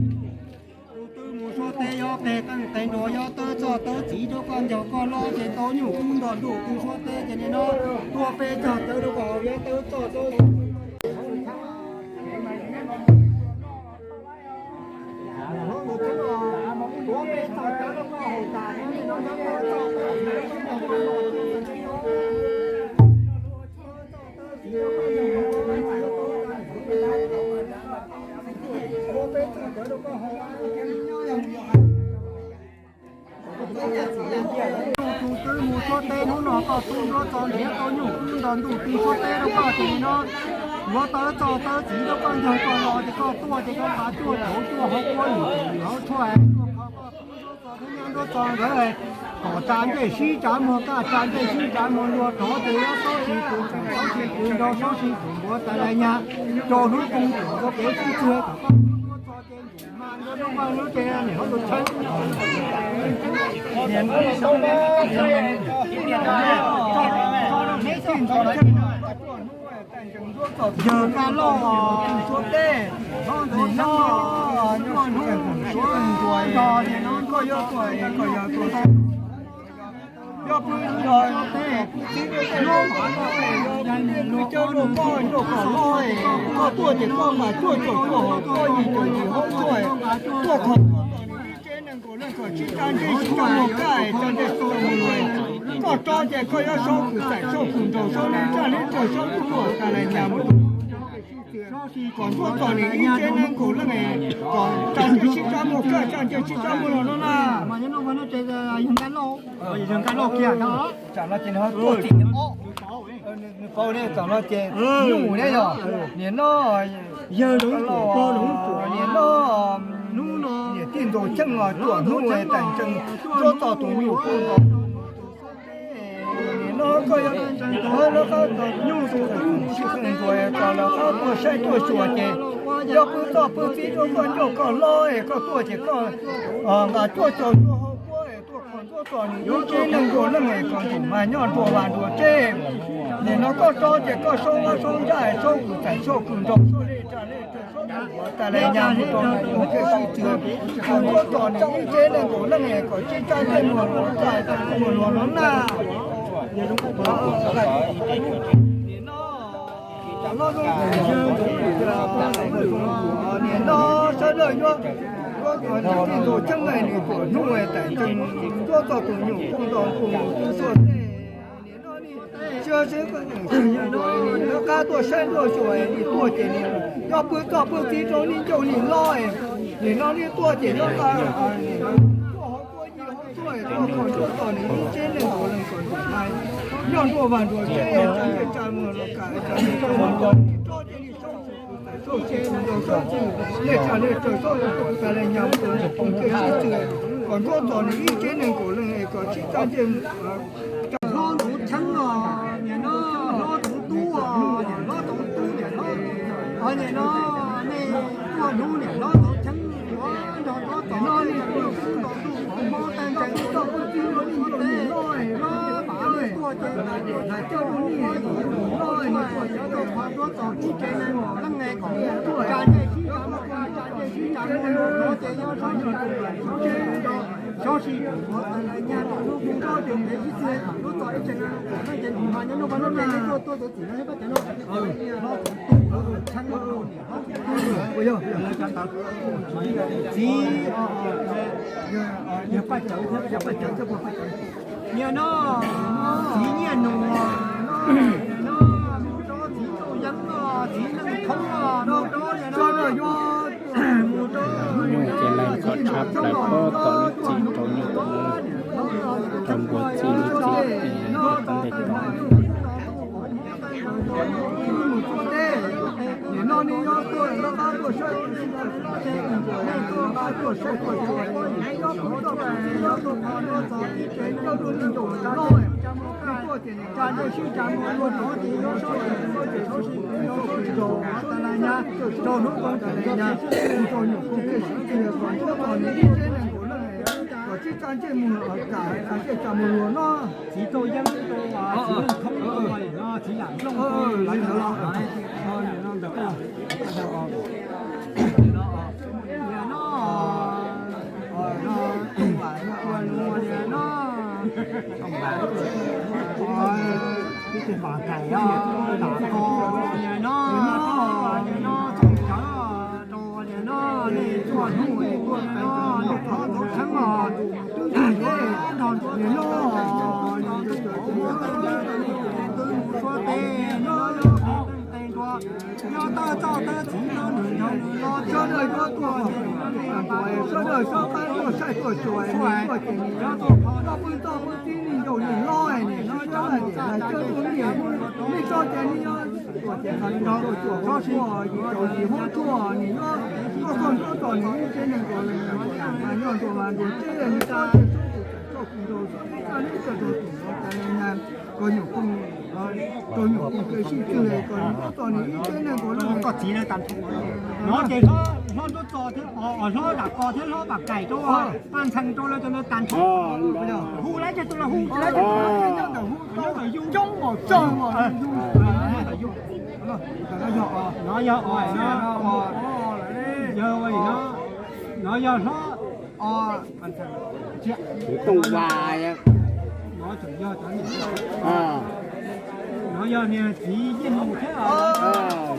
Tus twg mus suab teb yog qe qeej qe nrog yog tawb txoj tawb txiv rau koj ncaug koj loj ces tau nyuj kub nto ntuj twg suab teb ces nim no tuaj peb txog cawv rau koj haus yog tawb txoj tawb Tus twg mus suab teb hnub no koj tub nruab txog nrhiav tau nyuj kub nto ntuj twg suab teb rau koj ces nim no yuav tawb txoj tawb txiv rau koj ncaug koj los ces koj tuaj ces koj nqa cuaj cauv cuaj hauv kuab yim yim hauv tshuaj tuaj kho koj tub nruab txog nrhiav tau nyuj kub nto ntuj twg suab teb rau koj ces nim no kom tsa ntsej sib tsa muag kaj tsa ntsej sib tsa muag luag rov ces yuav saub sis tus tseem saub sis tus nraug saub sis tus npuav tas lais nyag rau hnub koog tus nkaus kev sib txuag kom koj tub nruab txog ces ntsim mas nrog lub npawg lub tsev niam hlob tus tshawb. Yawg Kaj Lauj, nim no, nim no koj yuav tuaj, koj yog tuaj, yog pw yog teb, lub, lub cawv rau koj nraug kom loj, koj tuaj ces koj mas cuaj caum cuaj hauv kuab yim caum yim hauv tshuaj, tuaj kho ib tsev neeg nkaus leej kom sib tsa ntsej sib tsa muag kaj tsa ntsej sib tsa muag luag. Koj tso ces koj yuav saub kws txais saub kws nraug saub li raj li rag saub kws luag tas lais nyag mus kom nruab txog nim ib tsev neeg nkaus leej kom tsa ntsej sib tsa muag kaj tsa ntsej sib tsa muag luag no na. Tsam no ces nws tuaj tim, nws pauv li tsam no ces nyuj ne yog nim no, yawg, nim no niam tij ntaus cheej los cuaj hnub tais ntseeg nruab txog tus nyuj kub nto nim no koj yuav nyuj tus tub mus sib qeej ntuas kom lawv qab tuaj saib tuaj xyuas ces yog pw txoj pw txiv rau koj ncauj koj hlob es koj tuaj ces koj nqa cuaj caum cuaj hauv kuab es tuaj kho nruab txog nws ib tsev neeg nkaus leej es kom ntsum mas nyob nruas vaj nruas tsev. Nim no koj tso ces koj saub vaj saub ntsaj saub kws txais saub kws nraug saub li raj li rag saub tas lais nyag mus rau tus kej sib txwv kom nruab txog nws ib tsev neeg nkaus leej es kom sib tsa ntsej muag luag kaj muag luag no na. Nim no sawv daws yuav, yuav kom niam tij ntaus cheej es nws cuaj hnub tais ntseeg nruab txog tus nyuj kub nto ntuj twg suab teb. Nim no nej sib sib qeej ntuas, lawv qab tuaj saib tuaj xyuas es nej tuaj ces nej nyob pw txoj pw txiv rau nej ncauj nej hlob es nim no nej tuaj ces nyob nqa cuaj hauv kuab yim hauv tshuaj es tuaj kho nruab txog nws ib tsev neeg nkaus leej kom ntsum mas nyob nruas vaj nruas tsev es tsa ntsej tsa muag luag kaj tsa ntsej tsa muag luag tso ces nej saub tus kws txais saub kws nraug saub kws li raj li rag saub kws tas lais nyag mus rau tus kej sib txwv kom nruab txog nws ib tsev neeg nkaus leej es kom sib tsa ntsej hlob ntxoov cheeb os, niam no hlob ntxoov tub os, niam hlob ntxoov tub, niam hlob, niam no nej tuaj hnub niam hlob ntxoov cheeb yuav nrog nruab txog no nej tseem yuav xub ntaus ntuj qhov mob tag ntseg txog tub txib rau nej teb, hlob mas nej tuaj ces hais coj rau nej hlob, nej tuaj yuav tau qhov nruab txog ib tsev neeg nkaus leej es kom tsa ntsej sib tsa muag kaj tsa ntsej sib tsa muag luag no ces yog saub sis tus nraug saub sis tus npuav tas lais nyag rau hnub koog nto ces kev sib txwv kom nruab txog ib tsev neeg nkaus leej ces nws mas nyob nruab vaj nruab tsev nej tuaj tuaj tus txim no thiab pab cawv no hlob ntxoov tub, hlob ntxoov cheeb, txiv, yog pab cawv thiab, yog pab cawv thiab, pab cawv. Niam no, txiv Nyiaj Nuam, niam no, mus rau txiv Txauj Yeeb os, txiv Neej Thoob os, mus rau niam no, mus rau nyuj ces neeg kom tshaj plaws pab tom lub txim rau nyuj tom no. Rau npua txij lub txim es rau tau ntes rau. Txiv tau yeeb rau, txiv yeej thoob rau no, txiv lam nplooj rau no ntawd. Niam no, niam no, niam no, niam no, txooj cawv rau niam no, nej tuaj hnub no, nej thov txhawb os, twb yog nrog niam no, nrog tus suav teb no, teb nruab. Nyob tawj txoj tawj txiv nyob nws nrog nws los tias nyob tuaj, sawv daws sawv qab tuaj saib tuaj xyuas, tuaj ces nws nyob tuaj, toj pwj toj pwj tib neeg nraug neeg hlob, nws nyob nyob hais tias lawv coj tuaj niam, nej tso ces nej nyob tuaj ces nws nrog tuaj cuam tuaj yim caum yim hmoob tuaj, nws nyob tuaj txog nruab txom nws ib tsev neeg nkaus, nyob ntuas mas ntuas teb, nws tso ces txhob tus txais txoj kws nraug, txhob ib txaj neb txaj rau tus nraug tas na. Koj nyuam kooj, koj nyuam kooj kev sib tw, koj nyob txog nws ib tsev neeg nkaus lawm. Koj txiv na, no ces hlob nruab txos thiab, hlob dam kos thiab hlob vam kaim rau, paj ntxhee rau lawv cov ntawd tas nrho. Hu lawv cov tus los hu, nyob ntawm hu coob npaum tsawg os. No yog, no yog hlob, Tooj Vas, no yog niag txiv Nyiaj Nus thiab,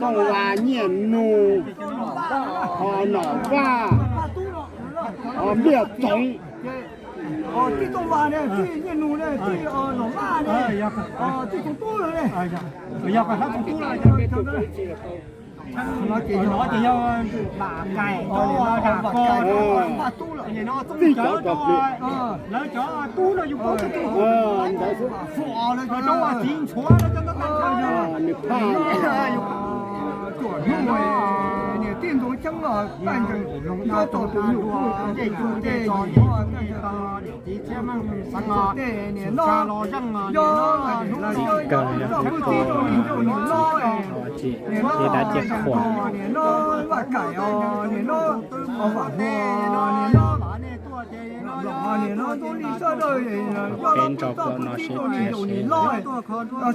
Tooj Vas, Nyiaj Nus, Nom Vaj, Npliaj Txoov. Tij Tooj Vas ne, tij Nyiaj Nus ne, tij Nom Vaj ne, tij Txoov Tub ne. Yog Txoov Tub los, no ces yog Vam Kaim, Vam Kaim, Vaj Tub lawm. Txij cov, lawv cov tub no yus paub txog tus ntawd, rau txiv ntxhuav lawv cov ntawd tag nrho. Tuam hnub niam tij ntxoov ceeb los taj nkeeg nyob tau tus nyuj kuj tau tej tej tej niam no yog txoj pwj tib rau niam nraug niam hlob, niam no Vaj Kaim os, niam no Vam Huas, niam no Vam Huas, niam no Tub Lis sawv daws, yog txoj pwj tib rau niam nraug niam hlob,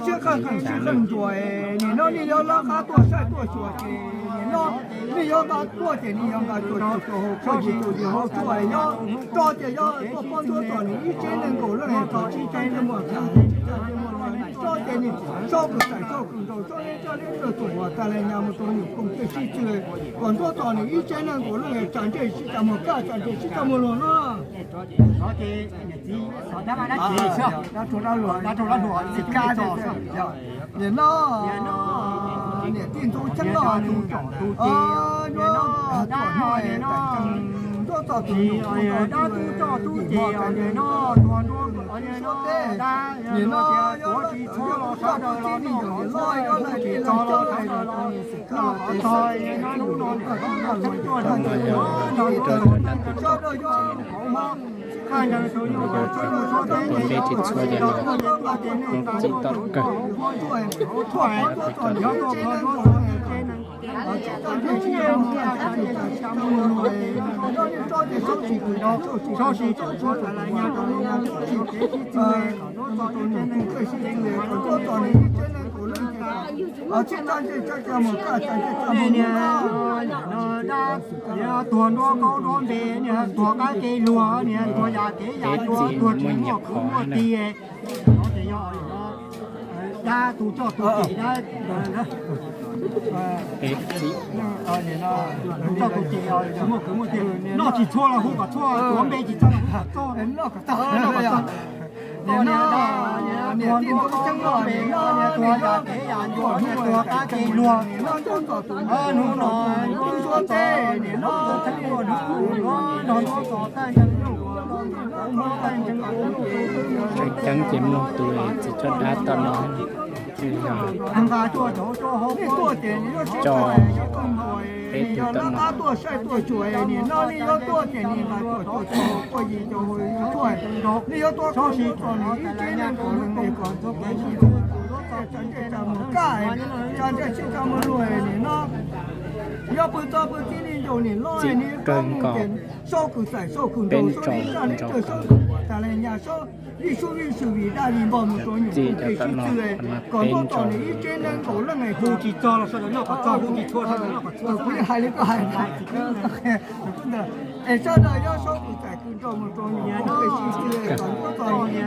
siab qeej qeej siab qeej ntsuas, niam no nej yuav lawv qab tuaj saib tuaj xyuas ces niam no nej yuav nqa tuaj ces nej yuav nqa tuaj txog hauv txoj yig txoj yig hauv txoj yog tso ces yog tuaj pab ntuab txog nws ib tsev neeg nkaus lawm, txog tsis tau tej muaj txog ces nws txhob kws txais txhob kws nraug txhob neb txhob neb txhob tuam uas tas li nyaj mus rau nyuam koom tej sib tw kom ntuab txog nws ib tsev neeg nkaus lawm, tsam ntsej sib tsa muag kaj tsam ntsej sib tsa muag luag no. Niam no, niam tij ntxoov ceeb los, niam no, tuam hnub tais tseem ntuab txog tus nyuam koom dab tub coj tub ces niam no, tuag nruab suab teb, niam no, yog tsis txhob los sawv daws los noj kuv tsis txog los sawv daws los noj kuv txog, niam no hnub no niam no tuaj nrog sawv daws yog hauv hmo. Ua ntej tsis txhua ces los txim tau kawg. Tuag nruab kaub nruab npe, niag tuag qab kev luag, niag tuag yam kev yam luag, tuag tsis muaj kwv muaj tij. Dab tus coj tus ces, coj tus ces tsis muaj kwv muaj tij, noj tsis txhua los hu kom txhua, tuav npe tsis txog los hu kom txog. Niam no, niam no, tuag nruab kaub nruab npe, niag tuag yam kev yam luag, niag tuag qab kev luag. Hnub no, hnub no, hnub no, hnub no, nrog nruab txos tag nrho. Tseem ceeb ces mloog tus txiv coj dab tom no, tso peb tus tom no. Txim kawg nkaus, peb ntso ntso kawg. Txim cov tom no, peb ntso. Ntso kawg. Rau niam txiv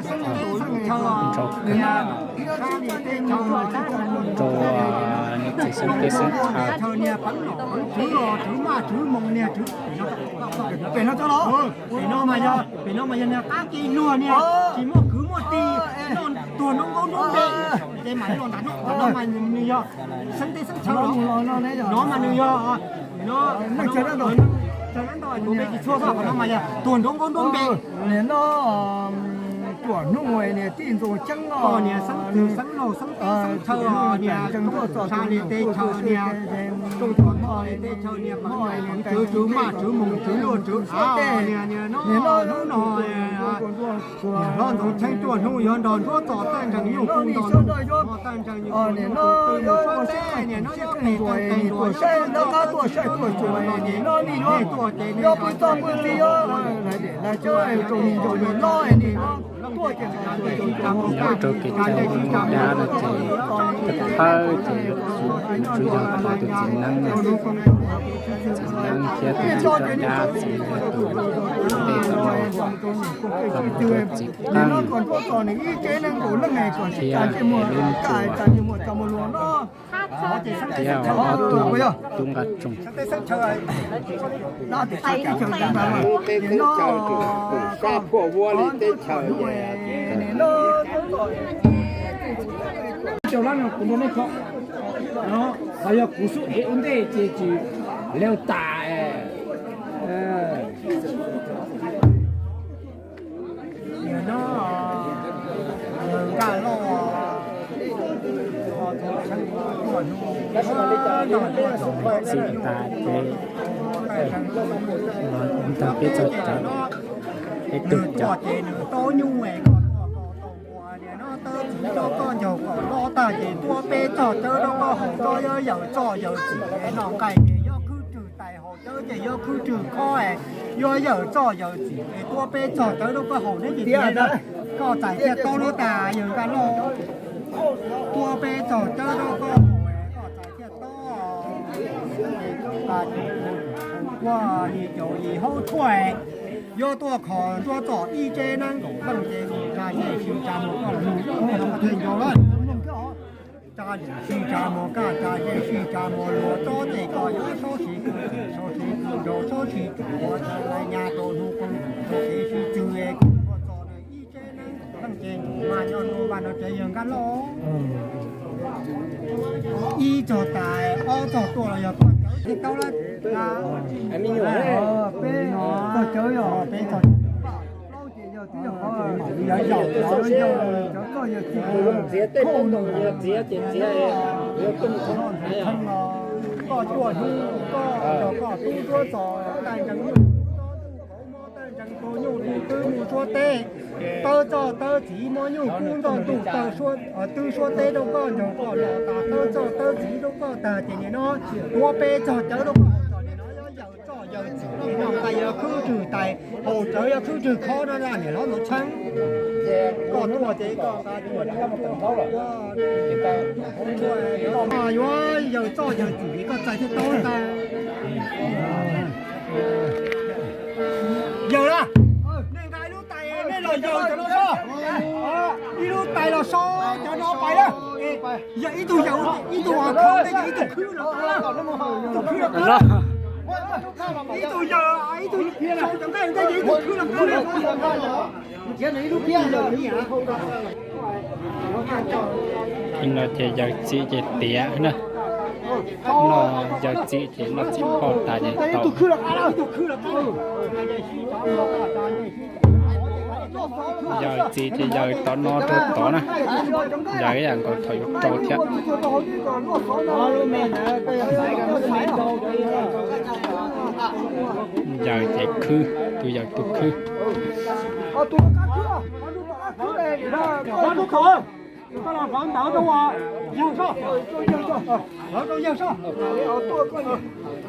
xeeb teb xeeb chaw. Pem no mas yog, pem no mas yog niag qab ke luag niag tsis muaj kwv muaj tij, tuag nruab nqoob nruab npe, ces mam li los nram no, qhov no mas nws yog xeeb teb xeeb chaw los, no mas nws yog, no, chaw dab ntau, chaw dab ntau kuv npe tsis tshua xwb, qhov no mas yog tuag nruab nqoob nruab npe. Niag no, tuam hnub niag tij ntxoov ceeb, niag xeeb txwv xeeb laug xeeb teb xeeb chaw, niag tsa li teb chaw, niag rooj txom no li teb chaw, niag tswv tswv maj tswv moos tswv luaj tswv av, niag no hnub no hlob ntxoov ceeb tuaj hnub yuav nrog ntsuab txos tawj ntsees nyuj kuj nrog ntsuab tawj ntsees nyuj kuj, niag no yog pem tawg teg nruas, niag no yog qab tuaj saib tuaj xyuas, niag no nim no tuaj ces niag pw txoj pw txi, lawv cov rau niag no, tuaj ces rau kev cai dab no ces thawj ces tsuas yog tus txiv neeb, txiv neeb thiab tus txiv coj dab txiv neeb tus ntej tau los, txiv qeej thiab lub ntxuag thiab ob tug tub nqa tsoos. Lub teb chaws tus sab phuaj vuab li teb chaws. Cov lab no kuv nrog nej kho, qhov yog kuv xub ev ua ntej ces tsis leej tas. Nkaj Lauj, txiv tas ces los ntag peb txog cov, peb tug cov. Ces nws tau nyuj es koj tuaj koj tau ua niag no tawb txiv rau koj ncaug kom loj tag ces tuab peb txog cawb rau koj haus tso, yog yawm txoj yawm txim es noj nqaij ces yog khwb rwg tais, haus cawb ces yog khwb rwg khob es yuav yawm txoj yawm txim es tuab peb txog cawb rau koj haus neb ces tias koj txais thiaj tau lub tas yawg Nkaj Lauj. Tuab peb txog cawb rau koj haus es koj txais thiaj tau. Kuaj li caum yim haub tshuaj, yuav tuaj kho ntsuab txoj ib tsev neeb nkaum leej ces tsa ncej sib tsa mus koj los mus, tsa ncej sib tsa mus kaj tsa ncej sib tsa mus luag tsob ces koj yuav sob siv kws txwm sob siv kws nraug sob siv kws ua tsa lais nyas rau hnub qub rau kev sib txwv es kuj tuaj txog nws ib tsev neeb nkaum leej ces mas nyob nua mas no tsev yawg Nkaj Lauj. Ib txog tais ob txog tuaj los yog tuaj cawv tsis tau lawm. Peb txog cawv yog peb txog cawv, plaub ces yog twb yog qhov yog yawm cov txoj yawm txim, ntxiav tej hnub no ntxiav ces ntxiav, koj tuaj hnub koj yog koj tub tuab txog tawj ntsees nyuj, tub txog tub kauv mob tawj ntsees tus nyuj tus twb mus suab teb, tawb txoj tawb txiv mob nyuj kub ntxoj ntuj taw, twb suab teb rau koj ncaug koj los tas tawb txoj tawb txiv rau koj tag ces nim no tuab peb txog cawv rau koj haus txog nim no yuav yawm txoj yawm txim no nqa yog khwb rwg tais, haus cawv yog khwb rwg khob no niam hlob ntxoov tsheeb. Koj tuaj ces koj nqa cuaj cuaj yuav yawm txoj yawm txim koj txais thiaj tau tas. Yawm na, nej nqa ib lub tais nej los yawm cov no so, ib lub tais los so cov no pais na. Yawm ib tug yawm ib tug khaws tej yawm ib tug khwb los, ib tug khwb los, ib tug yawm ib tug so cov nqaij tej yawm ib tug khwb los. Ib no ces yawm txiv ces tiav na, no yawm txiv ces noj txiv phauj tas ces tau. Yawg txiv ces yawg tom no rau tod na. Yawg ib yam nkaus thaum yuav rau thiab. Yawg ces khwb, tus yawg tus khwb.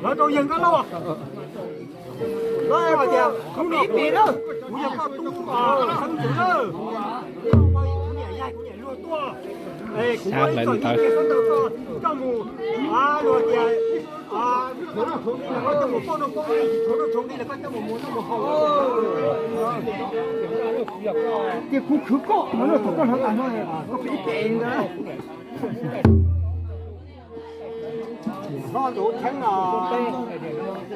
Lawv rau yawg nkaj lauj. Lawv hais tias, hnub no kuv yog koj tub xeeb ntxwv na, koj ua kuv niam yaig kuv niam hluas tuaj, kuv muab ib txoj lij ntawd coj mus, luag tias, koj coj mus pauj noj pauj nqi, tshuav noj tshuav nqi los koj coj mus muas noj muas haus. Ces kuv khwv koj no, koj hnov tas no, koj pem pem ntawd. Hlob tus theeb no,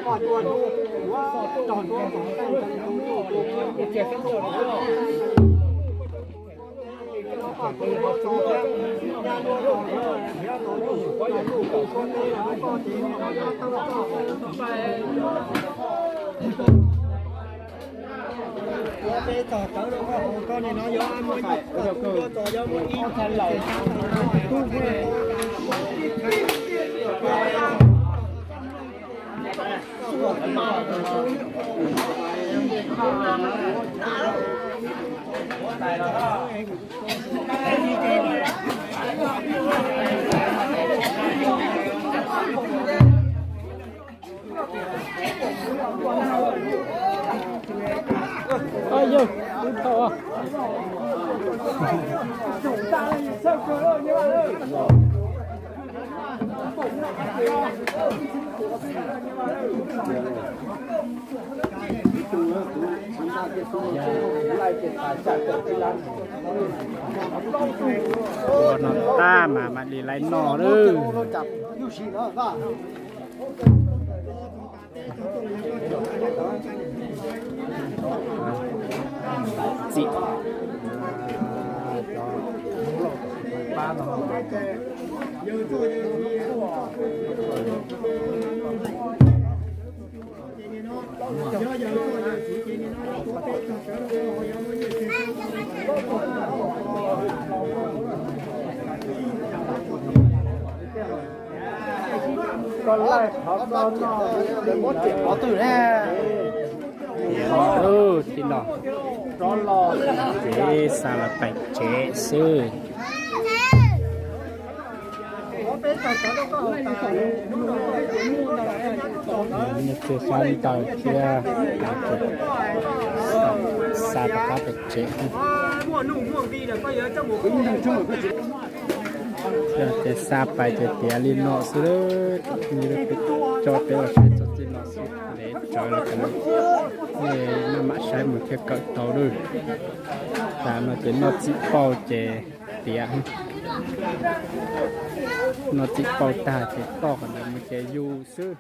koj tua hnub, koj tua hnub, Ua no tag mas mam li laiv noj lawm. Txim. Tib no, tsev xa los pais tsev xwb. Nyias txiag xyab ntawv thiab, xa rov qab pem tsev. Ces xa pais ces tiav li no xwb, tso peb los saib txog txij no xwb, ntev tsawv los tsev, nej maj mam saib mus thiaj kawm tau lawm. Tam no ces noj txim pauj ces tiav, noj txim pauj tag ces toj qhov ntawd mus ces yus xwb.